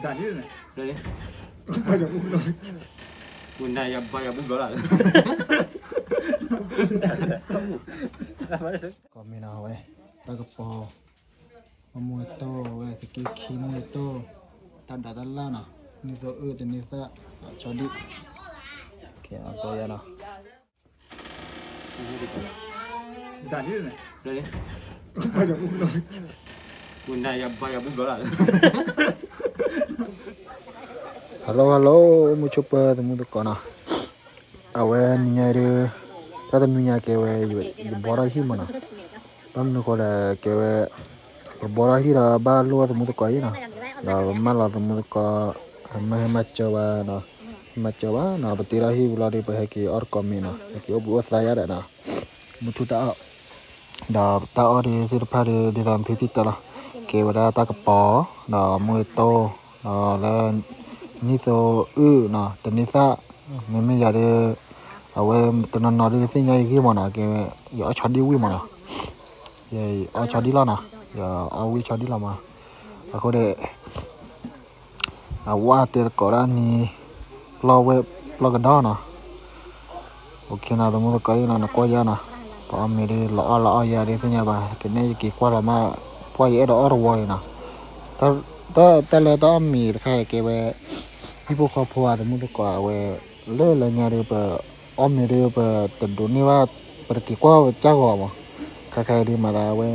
တၢ်ဒ်န့ၣ် ဝံနယဘါယဘူဘျီလၢ ကီၢ်မ့ၢ်နီၤဝဲ တၢ်ကပီၤ အမူၢ်တိၢ်ဝဲ သက့ခံမူၢ်တိၢ် တၢ်ဒိးတၢ်လၢ်နီၤ နံၣ်သိအုၣ်တနံၣ်သၣ် ဆီဒံၣ် ကီယနီၤ တၢ်ဒ်န့ၣ် ဝံနယဘါယဘူဘျီလၢ hello hello မုၢ်ဆိပၢသမူသကိးနီၤ အဝဲနံၤညါအံၤဒီး တၢ်တနွံညါကဲဝဲ ယဘီထီၣ်ဟံၣ်မးနီၤ ဘၣ်မနုၤဃိလဲၣ်ကဲဝဲ ပဘီထီၣ်ဟံၣ်ဒီးဘၣ်လိၣ်သမူသကိးအံၤနီၤ ဒီးပမၢလီၤသမူသကိး ဟဲမၤဟဲမၤစၢၤဘၣ်နီၤ ဟဲမၤစၢၤဘၣ်နီၤ ပတ့ထီၣ်ဟံၣ်ဝံၤလီၤဒီး ပဟဲက့ၤအီၣ်တကိးမ့ၤနီၤ ဟဲက့ၤအိၣ်ဘှံးအိၣ်သါယါဒီးနီၤ မုၢ်ထူၣ်တၢ်အီၣ် ဒီးတၢ်အီၣ်ဒ်သ့ၣ်တဖၣ်ဒီး ဒ်သိးနသုထံၣ်တၢ်လီၤ ကဲဝဲဒၣ်တၢ်ကပီၤ ဒီးမူၢ်တိၢ် ဒီးလၢ နံၣ်သိအုၣ်နီၤ တနံၣ်သၣ် မ့မ့ၢ်ယၤဒီး အဝဲတနီၤနီၤဒ်သ့ၣ်ညါယဂ့ၢ်မးနီၤ ကဲဝဲ ယအီၣ်ဆီဒံၣ်ဝံၣ်မးနီၤ ယအီၣ်ဆီဒံၣ်လီၤနီၤ ယအီၣ်ဝံၣ်ဆီဒံၣ်လီၤမး အဃိဒီး အဝဲတဲတကိးဒၣ်နံၤ ပျီဝဲၢ်ပျီကဒီးနီၤ အိၣ်ခ့နီၤ သမူသကိးအံၤနီၤ နကွၢ်ယါနီၤ ပအီၣ်မ့ၤဒီး လီၤအီၣ်လီၤအီၣ်ယါဒီးသ့ၣ်ညါဘၣ် ကနဲယက့ၤကွၢ်လီၤမး ပှၢ်ယအဲၣ်ဒိးအီၣ်တဝီအံၤနီၤ တၢ်လၢတၢ်အီၣ်မ့ၤတခါအံၤကဲဝဲ ဟံၣ်ဖိဃီဖိအသမူသကိးအဝဲ လၢလၢညါဒီး ပအီၣ်မ့ၤဒီး ပတဒိးန့ၢ်ဘၣ် ပတက့ၤကွၢ်ဝဲကၢ်ဂီၤမး ခါခါအံၤဒီးမၤသးဝဲ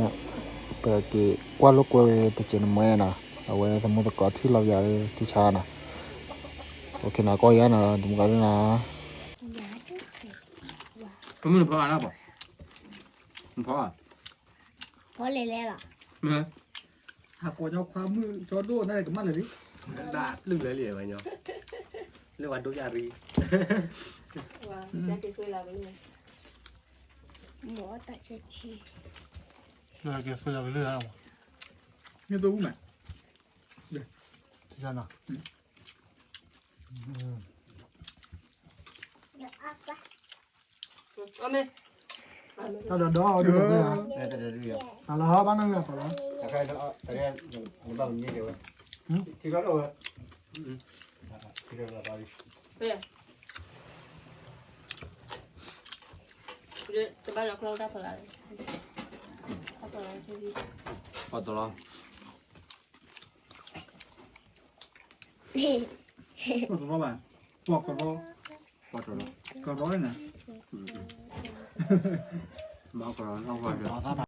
ပက့ၤကွၢ်လိာ်ကွဲဝဲတစဲးနမဲနီၤ အဝဲသမူသကိးထံၣ်လီၤပယီၤလၢထံဆါနီၤ အိၣ်ခ့နီၤ ကွၢ်ယါနီၤ သမူသကိးနီၤ ကမုၢ်နဖီအါလၢပှၤ နဖီ ဖီလဲၤလဲၤလီၤ မ့ၢ် ဟးကိးကၠီခွါမုၣ်ကၠီဒိၣ်န့ၣ်ကမၣ်လၢာ်လံ ဒၣ်လုၢ်လၢလံဝဲညီ လၢပှၤဒိၣ်ယၣ်ရံ ဝါ တၢ်က့ၤဆွဲလီၤကလုၢ် မ့ၢ်တၢ်ဆဲဆံ လၢက့ၤဆွဲလီၤကလုၢ်ဧါ မ့ၢ်တအိၣ်မး တၢ်နီၤ တၢ်ဒီးဒီးအီၣ်ဒုးလီၤကျဲဧါ တၢ်ဒီးဒုးယၤ အလီၤဟီဘၣ်နီၢ်မ့ၢ်အီၤလီၤ တၢ်ဒီး တၢ်ဒီး နဘၣ်မံၤဒဲးဝဲ ထံလီၤဒိၣ်ဝဲ ထံလီၤဒိၣ်လီၤ တဘၣ်လီၤကျိတၢ်ဖီလာ် တၢ်ဖီလာ် ပီၣ်တလီၤ ပီၣ်တလီၤဘၣ် ပီၣ်ကလီ ပီၣ်တလီၤ ကလီန့ၣ် မီၢ်ကလီ နီၢ်ကလီ